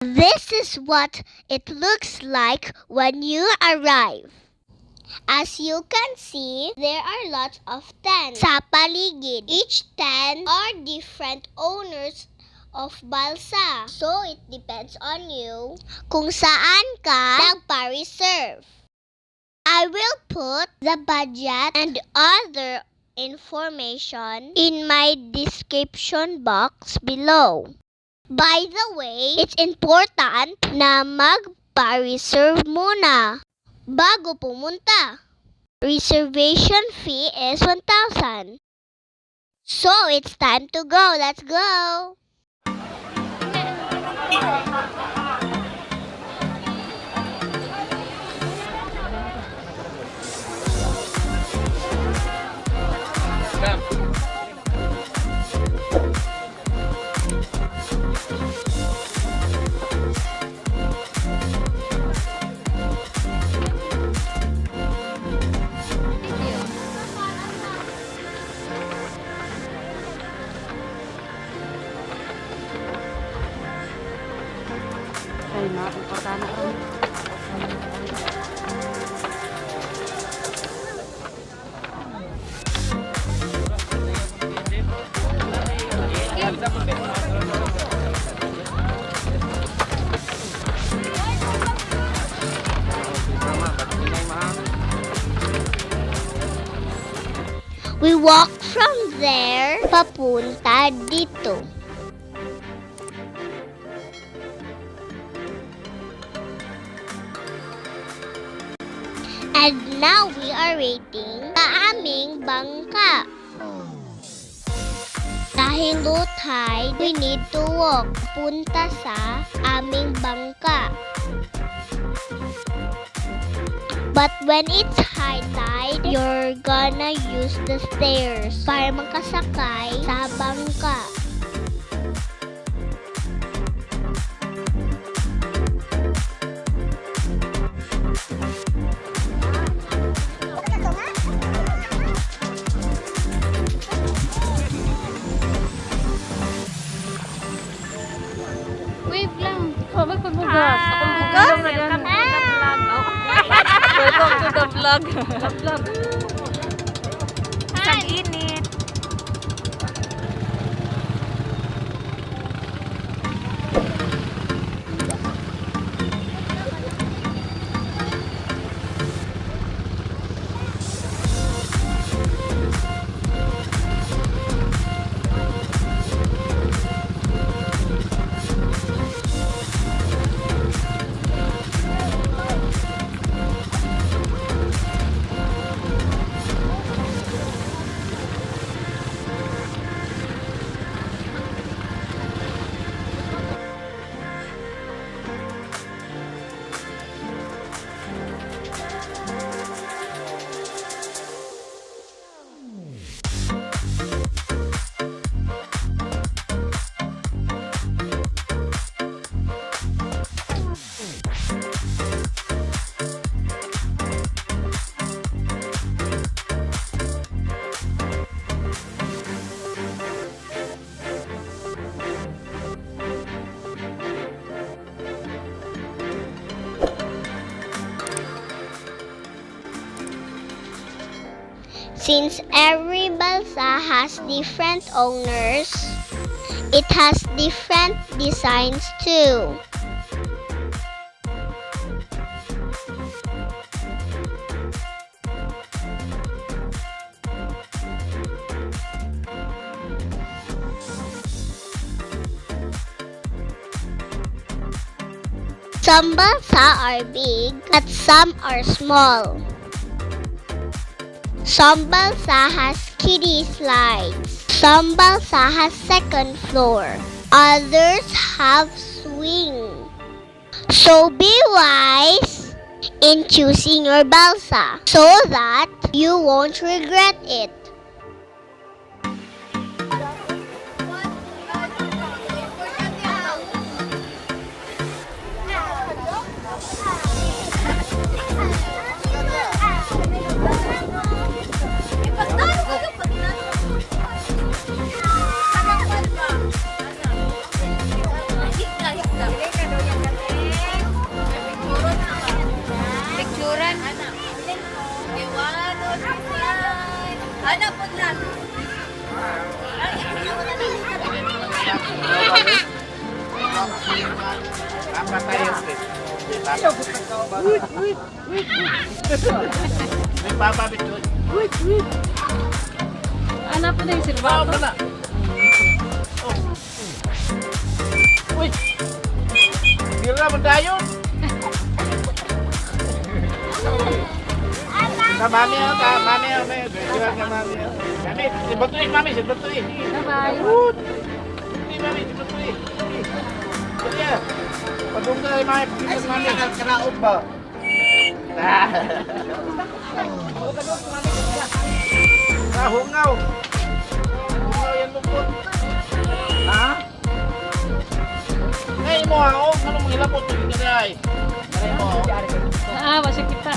This is what it looks like when you arrive. As you can see, there are lots of tents sa paligid. Each tent are different owners of BALSA. So, it depends on you kung saan ka nagpa-reserve. I will put the budget and other information in my description box below. By the way, it's important na magpa-reserve muna bago pumunta. Reservation fee is 1,000. So, it's time to go. Let's go! Ay, nakuporta na rin. We walk from there papunta dito. And now we are waiting sa aming bangka. Dahil low tide, we need to walk punta sa aming bangka. But when it's high tide, you're gonna use the stairs para makasakay sa bangka. Wait lang. Bakit pagbugas? Akong bugas na yan. Welcome to the vlog. The vlog. Isang init. Since every BALSA has different owners, it has different designs too. Some BALSA are big at some are small. Some BALSA has kiddie slides. Some BALSA has second floor. Others have swing. So be wise in choosing your BALSA so that you won't regret it. Ano po lang? Apa tayo? May papabit doon. Ano po na yung silbato? Uy! Bira mo tayo! Mami, sibatuin, mami, sibatuin. Bye-bye. Hindi, mami, sibatuin. Kaya, padungga ay mami, pagkikas mami. Ay, karaot ba? Hungaw. Hungaw yan lupot. Ha? Ngay mo ako, ano mong hilapot? Hindi ka ay. Ngay mo ako. Masya kita.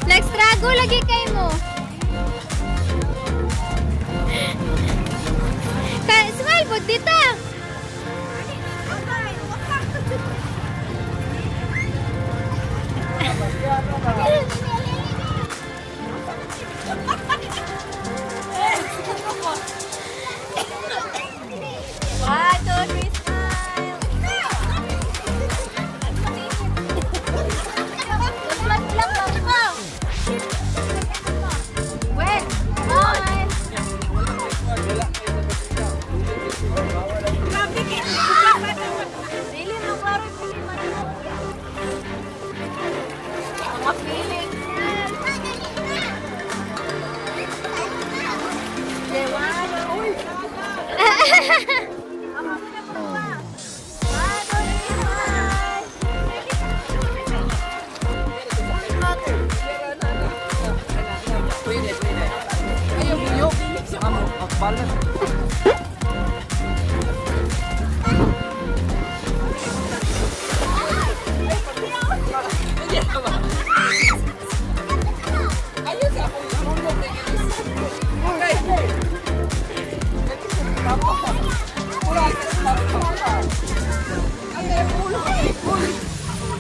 Nagstrago lagi kay mo. Smile po dito.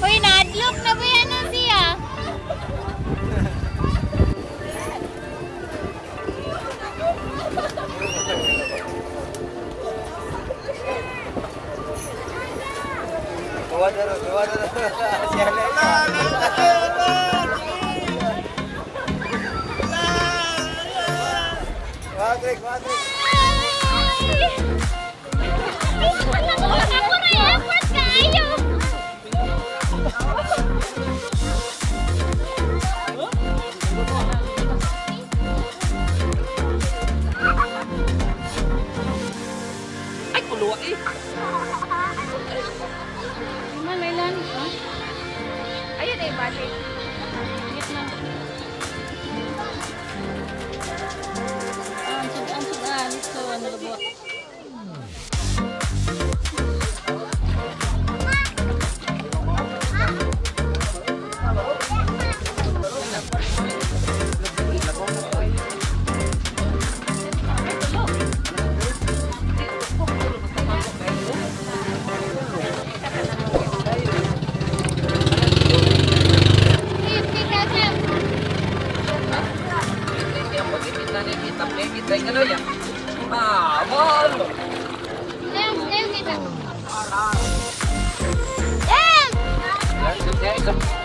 Uy, na-adlock na ba yan ang siya? Ay, kuluwa eh. Malailan. Ayun eh, balik. Ingat na. Ang sudan. So, ano lubot. Em!